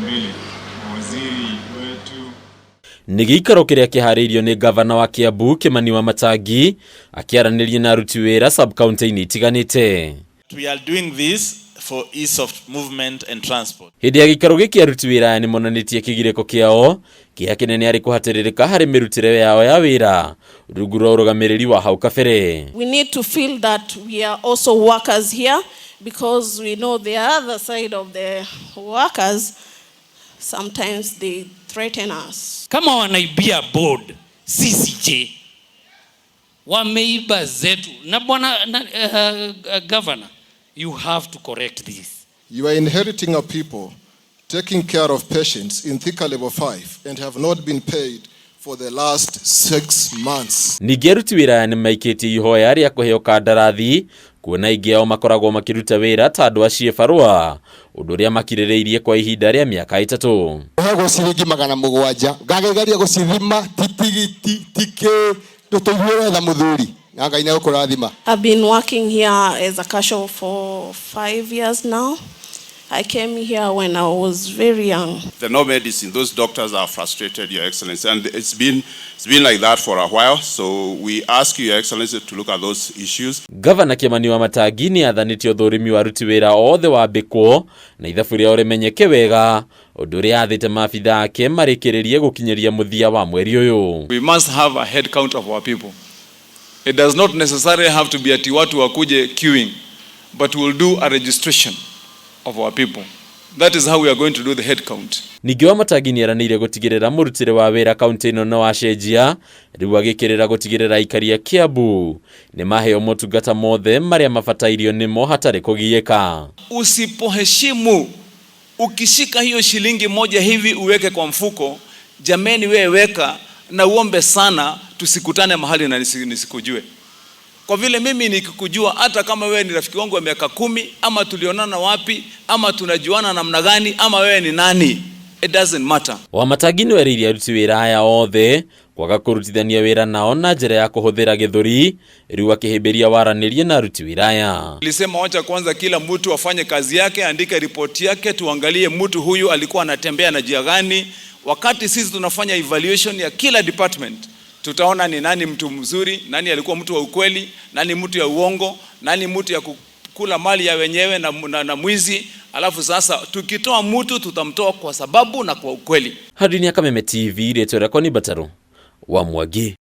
mbele na waziri wetu. Nĩ gĩikaro kĩrĩa kĩharĩirio nĩ ngavana wa Kiambu Kĩmani Wamatangi akĩaranĩria na aruti wĩra sub-county-inĩ itiganĩte. We are doing this for ease of movement and transport. Hĩndĩ ya gĩikaro gĩkĩ aruti wĩra aya nĩmonanĩtie kĩgirĩko kĩao kĩrĩa kĩnene arĩ kũhatĩrĩrĩka harĩ mĩrutĩre yao ya wĩra rungu rwa ũrũgamĩrĩri wa hau kabere. We need to feel that we are also workers here because we know the other side of the workers, sometimes they threaten us. Kama wanaibia board, sisi je? Wameiba zetu. Na bwana na, governor, you have to correct this. You are inheriting a people taking care of patients in Thika Level 5 and have not been paid for the last 6 months. Ningĩ aruti wĩra aya nĩmaikĩtie ihoya rĩa kũheo kandarathi kuona aingĩ ao makoragwo makĩruta wĩra ta andũ a ciĩbarũa, ũndũ ũrĩa makirĩrĩirie kwa ihinda rĩa mĩaka 3. Heagwo ciringi 700, ngagegeria gũcithima, ti tigiti tikĩ tũtũiguĩre tha mũthuri na Ngai nĩ egũkũrathima. I've been working here as a casual for 5 years now. I came here when I was very young. The no medicine, those doctors are frustrated, Your Excellency, and it's been like that for a while. So we ask you, Your Excellency, to look at those issues. Gavana Kĩmani Wamatangi nĩ athanĩte ũthũrimi wa aruti wĩra othe wambĩkwo na ithabu rĩao rĩmenyeke wega, ũndũ ũrĩa athĩte maabitha ake marĩkĩrĩrie gũkinyĩria mũthia wa mweri ũyũ. We must have a head count of our people. It does not necessarily have to be ati watu wakuje queuing, but we'll do a registration of our people. That is how we are going to do the head count. Ningĩ Wamatangi nĩ eranĩire gũtigĩrĩra mũrutĩre wa wĩra kaunti ĩno nĩ wacenjia, rĩu agĩkĩrĩra gũtigĩrĩra aikari a Kiambu nĩ maheo motungata mothe marĩa mabatairio nĩmo hatarĩ kũgiĩka. Usipoheshimu, ukishika hiyo shilingi moja hivi uweke kwa mfuko, jameni, wewe weka na uombe sana tusikutane mahali na nisikujue. Kwa vile mimi nikikujua, hata kama wewe ni rafiki wangu wa miaka 10 ama tulionana wapi ama tunajuana namna gani ama wewe ni nani, it doesn't matter. Wamatangi nĩ werĩire aruti wĩra aya othe kwaga kũrutithania wĩra nao na njĩra ya kũhũthĩra gĩthũri, rĩu akĩhĩmbĩria waranĩrie na aruti wĩra aya. Nilisema wacha kwanza kila mtu afanye kazi yake, andike ripoti yake, tuangalie mtu huyu alikuwa anatembea na njia gani. Wakati sisi tunafanya evaluation ya kila department, tutaona ni nani mtu mzuri, nani alikuwa mtu wa ukweli, nani mtu ya uongo, nani mtu ya kukula mali ya wenyewe na mwizi. Alafu sasa tukitoa mtu tutamtoa kwa sababu na kwa ukweli. Harĩ Kameme TV, rĩtwa rĩakwa nĩ Mbataro wa Mwangi.